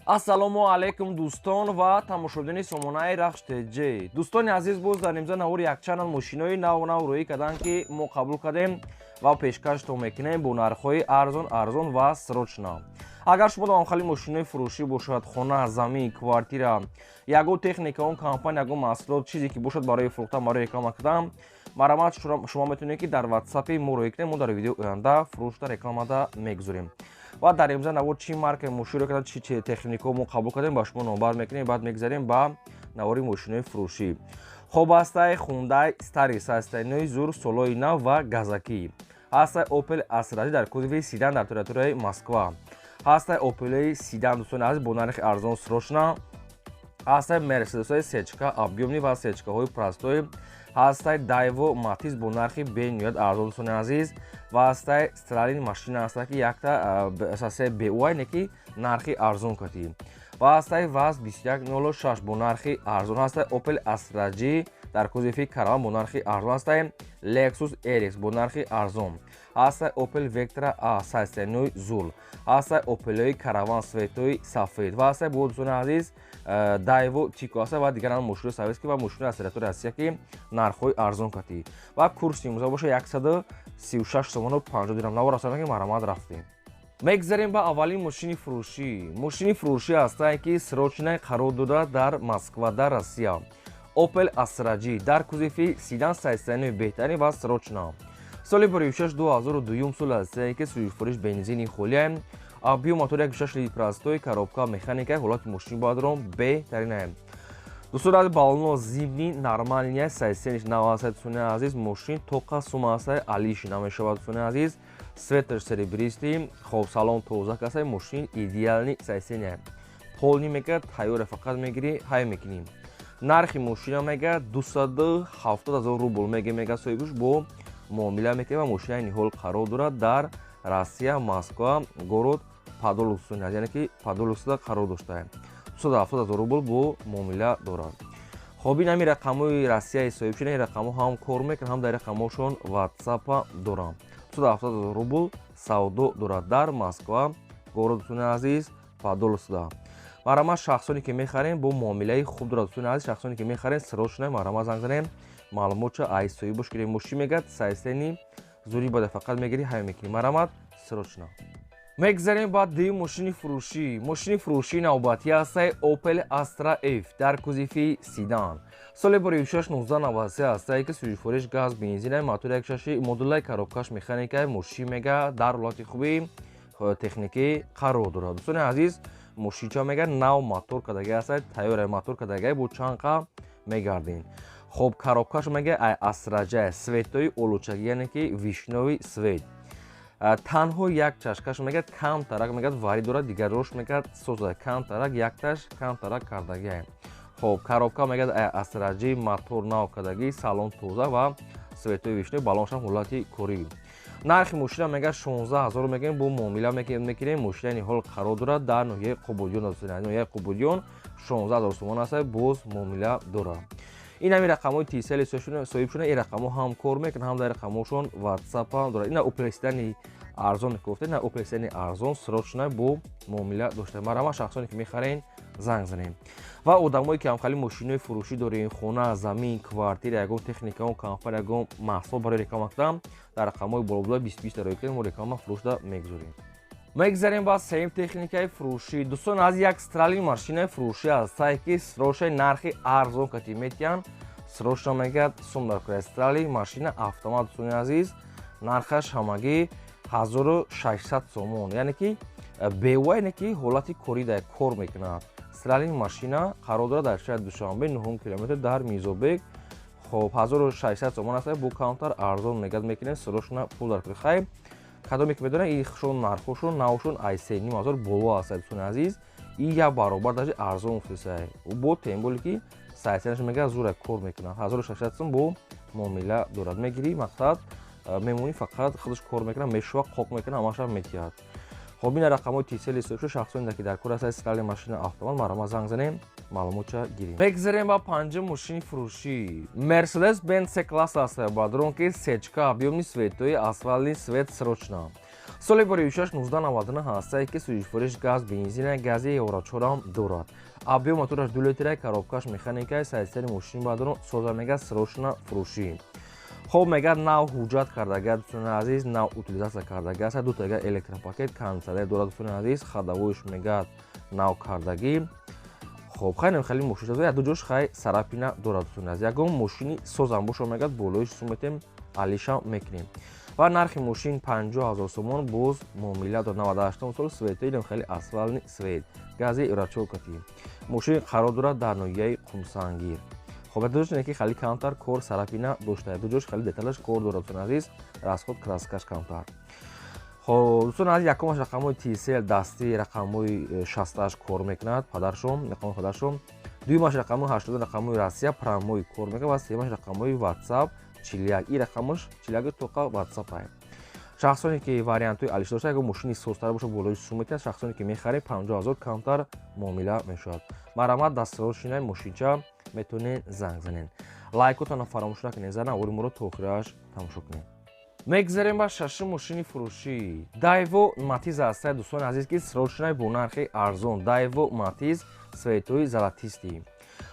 Ассалому алайкум, дӯстон ва тамошобинони сомонаи Рахш ТЖ. Дӯстони азиз, боз дар имза навори якчанд мошинои нав нав рӯӣ карданд, ки мо қабул кардем ва пешкаштон мекунем бо нархҳои арзон арзон ва срочно. Агар шумо давомхали мошинои фурӯшӣ бошад, хона, замин, квартира, ягон техника, он компания, ягон маҳсулот, чизе ки бошад барои фурӯхтан, барои реклама кардан, марҳамат, шумо метавонед, ки дар ватсапи мо рӯӣ кунед. Мо дар видеои оянда фурӯшда, рекламада мегузорем ва дар имза навор чӣ маркаи мошинро карданд, чӣ техникао мо қабул кардем, ба шумо номбар мекунем. Баъд мегзарем ба навори мошинои фурӯшӣ. Хоб, ҳастай Хундай Старис, ҳастай нои зур, солои нав ва газакӣ. Ҳастай Опел Астра дар кузови седан, дар территорияи Москва. Ҳастай Опелои седан, дӯстони азиз, бо нархи арзон, срочно. Ҳастай Мерседесои сечка объёмный ва сечкаҳои простой. Ҳастай Дайво Матиз бо нархи бениҳоят арзон, дӯстони азиз. Ва ҳастай Стралин машина ҳаста, ки якта сасе беуай не, ки нархи арзон катӣ. Ва ҳастай ВАЗ 2106 бо нархи арзон. Ҳастай Опел Астра Ҷи дар кузови караван бо нархи арзон. Ҳастай Lexus RX бо нархи арзон. Ҳастай Opel Vectra A 89 зул. Ҳастай Опелои караван светои сафед. Ва ҳастай бо, дӯстони азиз, Дайво Тико ҳастай ва дигар ҳам мошинои советский ва мошинои аз территорияи Россия, ки нархҳои арзон катӣ. Ва курси имрӯза боша 136 сомону 50 дирам. Навор астан, ки марҳамат, рафтем. Мегзарем ба аввалин мошини фурӯшӣ. Мошини фурӯшӣ ҳастае, ки срочно қарор дода дар Москва, дар Россия. Opel Astra G дар кузови седан, состояние беҳтарин ва срочно. Соли 56, 2002 сол ҳастае, ки сӯзишфуриш бензини холия, объём мотор 1,6 литр простой, коробка механика. Ҳолати мошини боядрон беҳтаринае, дӯстон. Аз баллоно зимний нормальный, состояние нав ҳастае, дӯстони азиз. Мошин тоқа сума ҳастае, алиши намешавад, дӯстони азиз. Цветаш серебристый. Хоб, салон тоза касай, мошин идеальный состояние, полный мега, тайёра, фақат мегирӣ, ҳай мекунӣ. Нархи мошина мега 270 000 рубл мега соҳибуш, бо муомила мекунем. Ва мошинаи ниҳол қарор дорад дар Россия, Москва, город Подольск, яъне ки Подольскда қарор доштае. 270 000 рубл бо муомила дорад. Хоб, ин ҳами рақамҳои Россияи соҳиб шуда. Ин рақамҳо ҳам кор мекунад, ҳам дар рақамҳошон ватсапа дорам. 270 000 рубл савдо дорад дар Москва, город, дӯстони азиз, Подольскда. Марҳамат, шахсоне ки мехарем, бо муомилаи хуб дорад, дӯстони азиз. Шахсоне ки мехарем, срочно марҳамат, занг занем, маълумотча ай соҳибош гирем. Мошин мегӯяд, состояние зури бада, фақат мегирӣ, ҳай мекунӣ. Марҳамат, срочно. Мегзарем ба дуюм мошини фурӯшӣ. Мошини фурӯшии навбатӣ ҳастаи Opel Astra F дар кузови седан, соли 2006, 1993 ҳастае, ки сӯзишфуриш газ, бензина, мотор 1,6 модулай, коробкаш механикай. Мошин мега дар ҳолати хуби техникӣ қарор дорад, дӯстони азиз. Мошинча мега нав мотор кардагӣ ҳастад, тайёра, мотор кардагӣ, бо чанқа мегардин. Хоб, коробкаш мега ай Астра Ҷ, цветои олучагӣ, яъне ки вишнёвый цвет. Танҳо як чашкаш мегӯяд, камтарак мегӯяд, вари дорад, дигарош мегӯяд, соза, камтарак якташ камтарак кардагӣ. Хоб, коробка мегӯяд Астра Ҷ, мотор нав кардагӣ, салон тоза ва цветои вишнёвый, баллоншам ҳолати корӣ. Нархи мошина мегӯяд 16 000 мегӯем, бо муомила мекунем. Мошина ниҳол қарор дорад дар ноҳияи Қубодиён, ноҳияи Қубодиён. 16 000 сомон аст, боз муомила дорад. Ин ҳами рақамҳои Тисели соҳиб шуда. Ин рақамҳо ҳам кор мекунад, ҳам дар рақамҳошон ватсапа дорад. Ина Опел седани арзон гуфта, ина Опел седани арзон, срочно бо муомила дошта. Марҳамат, шахсоне ки мехарен, занг занем. Ва одамое ки ҳамхали мошинои фурӯшӣ дорем, хона, замин, квартира, ягон техника, он компания, ягон маҳсулот барои реклама кардан, дар рақамҳои болобула 20 20 дарои кунем, мо реклама фурӯшда мегузорем. Мегзарем ба сеюм техникаи фурӯшӣ. Дӯстон, аз як Стралин машинаи фурӯшӣ ҳастае, ки срочно нархи арзон кати метиҳанд. Срочно мегӯяд, сум дар кора. Стралин машина автомат, дӯстони азиз, нархаш ҳамагӣ 1600 сомон, яъне ки бева, яъне ки ҳолати корӣ дар кор мекунад. Стралин машина қарор дорад дар шаҳри Душанбе, 9 километр, дар Мирзобек. Хоб, 1600 сомон аст, бо камтар арзон мегӯяд мекунем, срочно пул дар кори. Хайр, кадоме ки медонад, ихшон нархошон навшон ай 3,5 ҳазор боло аст, дӯстони азиз. И як баробар даже арзон гуфтесай, бо тем более ки сайтанаш мега зура кор мекунад. 1600 сом бо муомила дорад. Мегирӣ, мақсад, мемонӣ, фақат худаш кор мекунад, мешува, қоқ мекунад, ҳамаша метиҳад. Хоб, ина рақамҳои Тисели соҳиб. Шахсоне ки дар кор аст Страли машина автомат, марҳамат, занг занем, маълумотча гирем. Мегзарем ба панҷум мошини фурӯшӣ. Мерседес Бенз С класс аст, бадрон, ки сечка объёмный, цветои асфальтный цвет, срочно. Соли 2006 1999 ҳастае ки сӯзишвориш газ, бензина, гази евро 4 дорад. Объем мотораш 2 литра, коробкаш механикаи, сайсари мошин бадорон соза мега срочно фурӯшӣ. Хоб мега нав ҳуҷҷат кардага, дӯстони азиз, нав утилизация кардага аст, ду тага электропакет, кондитсионер дорад, дӯстони азиз, ходовойш мега нав кардагӣ. Хоб хайнем хеле мошин соза, як ду ҷош хай царапина дорад, дӯстони азиз. Ягон мошини созам бошо мега болоиш сум метем, алиша мекунем. Ва нархи мошин 50 000 сомон, боз муомила дорад. 98 сол светои хеле асфальтный свет, гази еврочоркати. Мошин қарор дорад дар ноҳияи Қумсангир. Хоб ду ки хеле камтар кор царапина дошта, ду ҷош хеле деталаш кор дорад, дӯстони азиз, расход краскаш камтар. Хоб дӯстони азиз, якумаш рақамҳои Tcell дастӣ, рақамҳои 68 кор мекунад, падаршон, рақамҳои падаршон. Дуюмаш рақамҳои 80, рақамҳои Россия прямой кор мекунад ва сеюмаш рақамҳои WhatsApp 41. Ин рақамаш 41 тоқа WhatsApp ай. Шахсоне ки вариантҳои алиш дошта, ягон мошини созтар боша, болои сум метиҳад. Шахсоне ки мехаред, 50 000 камтар муомила мешавад. Марҳамат, дастроз шинай мошинча, метавонед занг занед. Лайкотонро фаромӯш накунед, зана аввали моро то охираш тамошо кунед. Мегзарем ба шашум мошини фурӯшӣ. Daewoo Matiz ҳастае, дӯстони азиз, ки срочный бо нархи арзон. Daewoo Matiz светои золотистый.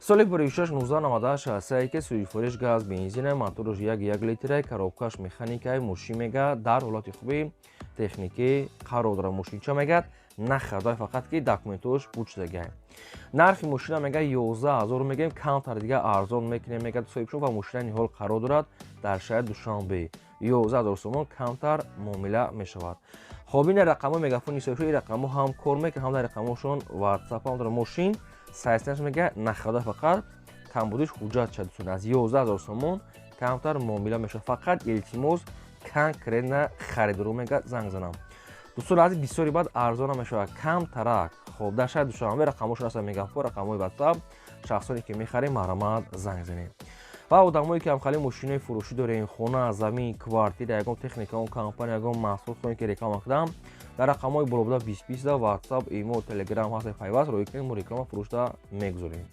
Соли 2006 1998 ҳастае ки сӯзишвориш газ, бензина, мотораш 1,1 литра, коробкаш механикаи, мошин мега дар ҳолати хуби техникӣ қарор дорад. Мошинча мегад нахарда, фақат ки документош буд шудагай. Нархи мошина мега 11 000 мегӯем, камтар дига арзон мекунем, мегад соҳибшон. Ва мошина ниҳол қарор дорад дар шаҳри Душанбе. 11 000 сомон камтар муомила мешавад. Хоб ин рақамҳои мегафони соҳибшон, ин рақамҳо ҳам кор мекунад, ҳам дар рақамҳошон WhatsApp ҳам дорад. Мошин сайсанаш мега нахарда, фақат камбудиш ҳуҷҷат шад, дӯстони аз 11 000 сомон камтар муомила мешавад. Фақат илтимос, конкретно харидоро мега занг занам. Дӯстони азиз, бисёри баъд арзона мешавад, камтарак. Хоб дар шаҳри Душанбе рақамҳошон ҳастанд мегафон, рақамҳои WhatsApp. Шахсоне ки мехарем, марҳамат, занг занед. Ва одамое ки ҳамхали мошинои фурӯшӣ дорем, хона, замин, квартира, ягон техника, он компания, ягон маҳсулот хоҳем ки реклама кунам, дар рақамҳои болобуда 2020 WhatsApp, имо, Telegram ҳаст, пайваст рӯй кунем, мо реклама фурӯшда мегузорем.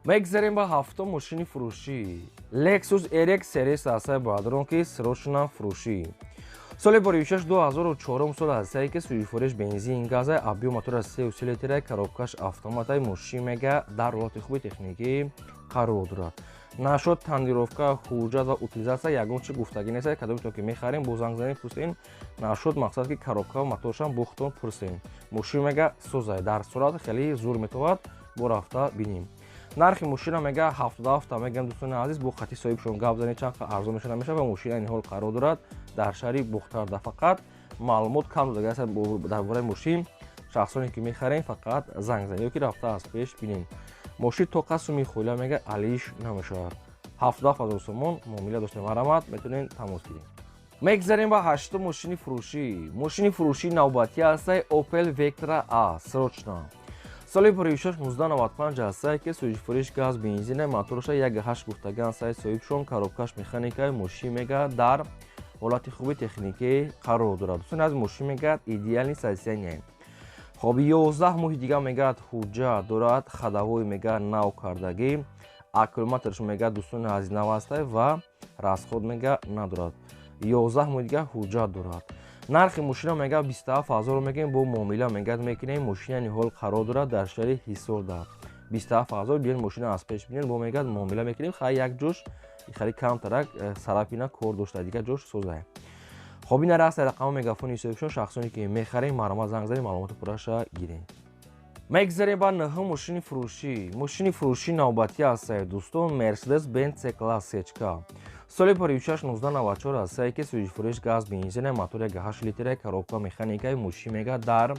Мегзарем ба ҳафтум мошини фурӯшӣ. Lexus RX RS ҳастаи, бародарон, ки срочно фурӯшӣ. Соли 2006 2004 сол ҳастае ки сӯзишвориш бензин, газа, объем мотора 3,3 литра, коробкаш автоматай, мошин мега дар ҳолати хуби техникӣ қарор дорад. Нашод тонировка, ҳуҷҷат ва утилизация ягон чи гуфтагӣ нест. Кадоме то ки мехарем, бо занг занем, пурсем. Нашод мақсад ки коробка ва моторшам бухтон пурсем. Мошин мега созай, дар сурат хеле зур метавад, бо рафта бинем. Нархи мошина мега 77 мегам, дӯстони азиз, бо хати соҳибшон гап занед, чанд арзон меша намеша. Ва мошина ниҳол қарор дорад дар шаҳри Бухтарда. Фақат маълумот кам додага аст дар бораи мошин. Шахсоне ки мехарем, фақат занг занед ё ки рафта аз пеш бинем. Мошин то қасуми хоила мега алиш намешавад. 77 000 сомон муомила доштем, марҳамат, метавонед тамос гирем. Мегзарем ба ҳаштум мошини фурӯшӣ. Мошини фурӯшии навбатӣ ҳастаи Opel Vectra A срочно. Соли 2006 1995 ҳастае ки сӯзишвориш газ, бензина, мотораша 1,8 гуфтаган сай соҳибшон, коробкаш механикаи, мошин мега дар ҳолати хуби техникӣ қарор дорад. Дӯстони аз, мошин мегӯяд идеальный состояние. Хоб 11 моҳи дига мегӯяд ҳуҷҷат дорад, ходовой мегӯяд нав кардагӣ, аккумуляторш мегӯяд, дӯстони азиз, нав ҳастай ва расход мегӯяд надорад. 11 моҳи дига ҳуҷҷат дорад. Нархи мошина мегӯяд 27 000 мегӯем, бо муомила мегӯяд мекунем. Мошина ниҳол қарор дорад дар шаҳри Ҳисорда. 27 000, биён мошина аз пеш бинед, бо мегӯяд муомила мекунем. Хай як ҷош хеле камтарак царапина кор дошта, дигар ҷош созае. Хоб ин раста рақами мегафони ҳисобшон. Шахсоне ки мехарем, марҳамат, занг занед, маълумоти пурраша гирем. Мегзарем ба нӯҳум мошини фурӯшӣ. Мошини фурӯшии навбатӣ ҳастае, дӯстон, Mercedes Benz C-Class Сечка. Соли 2006 1994 ҳастае ки сӯзишвориш газ, бензина, мотор 1,8 литра, коробка механикаи, мошин мегӯяд дар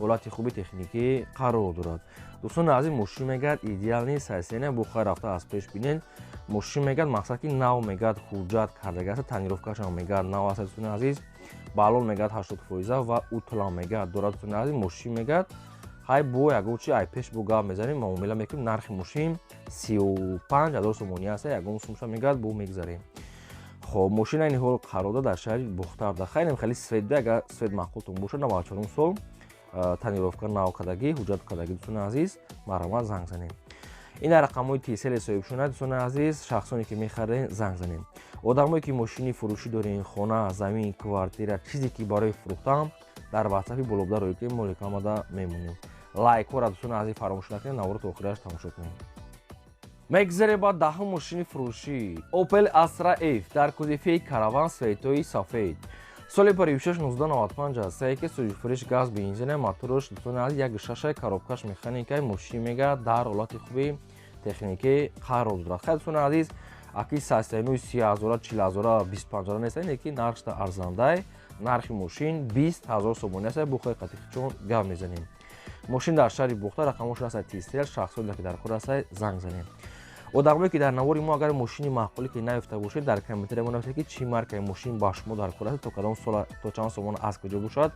ҳолати хуби техникӣ қарор дорад. Дӯстони азиз, мошин мегӯяд идеальный состояние, бо хай рафта аз пеш бинед. Мошин мегӯяд мақсад ки нав мегӯяд ҳуҷҷат кардага аст, тонировкашам мегӯяд нав аст, дӯстони азиз. Баллон мегӯяд 80% ва утла мегӯяд дорад, дӯстони азиз. Мошин мегӯяд хай бо ягон чи ай пеш бо гап мезанем, муомила мекунем. Нархи мошин 35 000 сомонӣ аст, ягон сумша мегӯяд бо мегзарем. Хоб мошина ниҳол қарор дорад дар шаҳри Бухтарда. Хайнем хеле свет, агар свет маъқултон бошад, 94 сол, тонировка нав кардагӣ, ҳуҷҷат кардагӣ, дӯстони азиз, марҳамат, занг занем. Ина рақамҳои Тисели соҳибшуна, дӯстони азиз, шахсоне ки мехарем, занг занем. Одамое ки мошини фурӯшӣ дорем, хона, замин, квартира, чизе ки барои фурӯхтан, дар ватсапи болобда рӯй кунем, мо рекламада мемонем. Лайкҳоро, дӯстони азиз, фаромӯш накунед, наворо то охираш тамошо кунед. Мегзарем ба 10-ум мошини фурӯшӣ. Opel Astra F дар кузови караван, цветои сафед. Соли парившаш 1995 аст. Сайки сӯзишфуриш газ, бензина, мотораш, дӯстони азиз, 1,6, коробкаш механикай. Мошин мега дар ҳолати хуби техникӣ қарор дорад. Хай, дӯстони азиз, аки састайнуи 30 ҳазора, 40 ҳазора, 25 ҳазора нест, леки нархшда арзандай. Нархи мошин 20 000 сомонӣ аст. Бухои қатиқчон гап мезанем. Мошин дар шаҳри Бухта, рақамош аст Тисел. Шахсоне ки дар кор аст, занг занем. Одамое ки дар навори мо агар мошини маъқуле ки наёфта бошед, дар комментария мо нависед, ки чӣ маркаи мошин ба шумо дар кор аст, то кадом сола, то чанд сомон, аз куҷо бошад,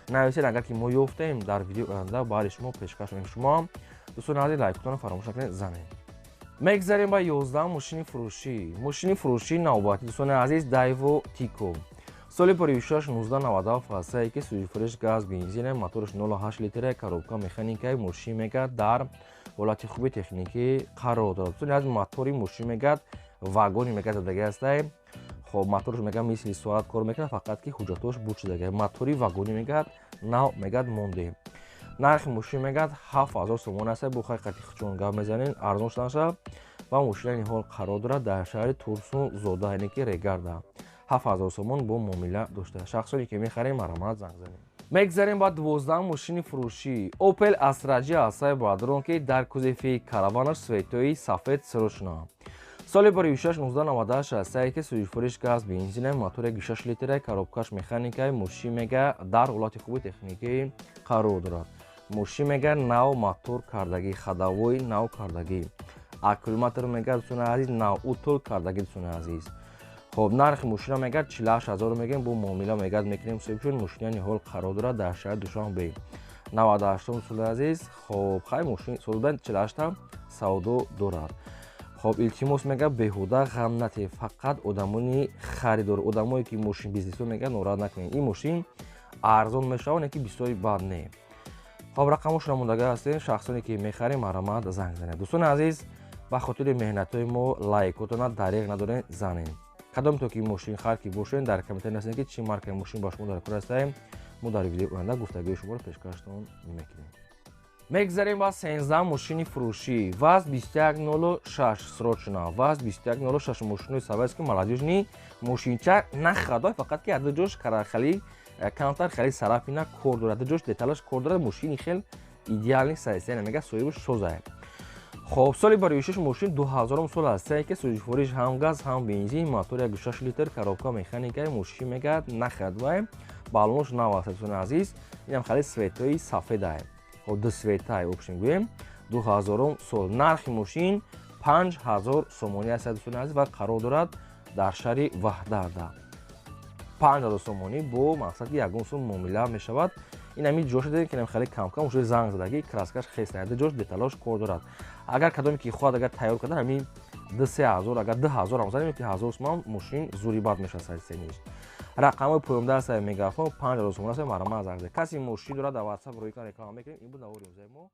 нависед. Агар ки мо ёфтем, дар видеои оянда баъди шумо пешкаш мекунем. Шумо ҳам, дӯстони азиз, лайкотонро фаромӯш накунед, занед. Мегзарем ба 11 мошини фурӯшӣ. Мошини фурӯшии навбатӣ, дӯстони азиз, Дайво Тико, соли парившаш 1997 аст. Ки сӯзишфуриш газ, бензина, мотораш 0,8 литра, коробка механикаи. Мошин мега дар ҳолати хуби техникӣ қарор дорад. Дӯстони азиз, мотори мошин мегад вагони мега задаги ҳастай. Хоб, мотораш мега мисли соат кор мекунад, фақат ки ҳуҷҷатош буд шудаги. Мотори вагони мегад нав мегад монде. Нархи мошин мегад 7000 сомон аст. Бо ҳақиқати чун гап мезанем, арзон шуданаша. Ва мошина ниҳол қарор дорад дар шаҳри Турсунзода, яъне ки Регарда. 7000 сомон бо муомила дошта. Шахсоне ки мехарем, марҳамат, занг занем. Мегзарем ба 12 мошини фурӯшӣ. Opel Astra J ҳастаи бадрон, ки дар кузови караванаш цветои сафед сирочна. Соли баришаш 1998 ҳастае, ки сӯзишфуриш газ, бензина, мотори 6 литра, коробкаш механикаи. Мошин мега дар ҳолати хуби техникӣ қарор дорад. Мошин мега нав мотор кардагӣ, ходовой нав кардагӣ, аккумулятор мега, дӯстони азиз, нав утул кардагӣ, дӯстони азиз. Хоб, нархи мошина мегад 48 000 мегӯем, бо муомила мегад мекунем. Соҳибшуд мошина ниҳол қарор дорад дар шаҳри Душанбе, 98-ум соли, азиз. Хоб, хай, мошин соли 48 савдо дорад. Хоб, илтимос мега, беҳуда ғам натиҳед, фақат одамони харидор, одамое ки мошин бизнесо мега, нороҳат накунед. Ин мошин арзон мешавад, не ки бисёри бад не. Хоб, рақамошро мондага ҳастем. Шахсоне ки мехарем, марҳамат, занг занед. Дӯстони азиз, ба хотири меҳнатҳои мо лайкотона дареғ надорем, занед. Кадом то ки мошин хар ки бошед, дар комментария нависед, ки чӣ маркаи мошин ба шумо дар кор ҳастаем. Мо дар видеои оянда гуфтагӯи шуморо пешкаштон мекунем. Мегзарем ба 13 мошини фурӯшӣ. ВАЗ 2106, срочно. ВАЗ 2106, мошинои советский, молодёжный мошинча, нахадой, фақат ки аду ҷош хали камтар хали царапина кор дорад, ду ҷош деталаш кор дорад. Мошини хел идеальный состояние мега, соҳибаш созае. Хоб, соли бароишиш мошин 2000 сол аст, ки сӯзишвориш ҳам газ, ҳам бензин, мотор 1,6 литр, коробка механикаи. Мошин мегӯяд нахадвай, баллонош нав аст, дӯстони азиз. Инам хали цветои сафедае. Хоб, ду цветае, в общем гӯем, 2000 сол. Нархи мошин 5000 сомонӣ аст, дӯстони азиз, ва қарор дорад дар шаҳри Ваҳдада. 5000 сомонӣ бо мақсад ки ягон сум муомила мешавад. Ин ҳамин ҷо шуда, ки хеле камкам уже занг задагӣ, краскаш хеста, ҷош деталош кор дорад. Агар кадоме ки хоҳад, агар тайёр карда, ҳамин 2-3 ҳазор, агар 2000 ҳам занем, ки 1000 сумам мошин зури бад мешавад сениш. Рақамҳои поёнда аст, мегафон. 5000 сомон аст, марҳамат, занг. Касе мошин дорад, дар ватсап рӯй кан, реклама мекунем. Ин буд навори имрӯзаи мо.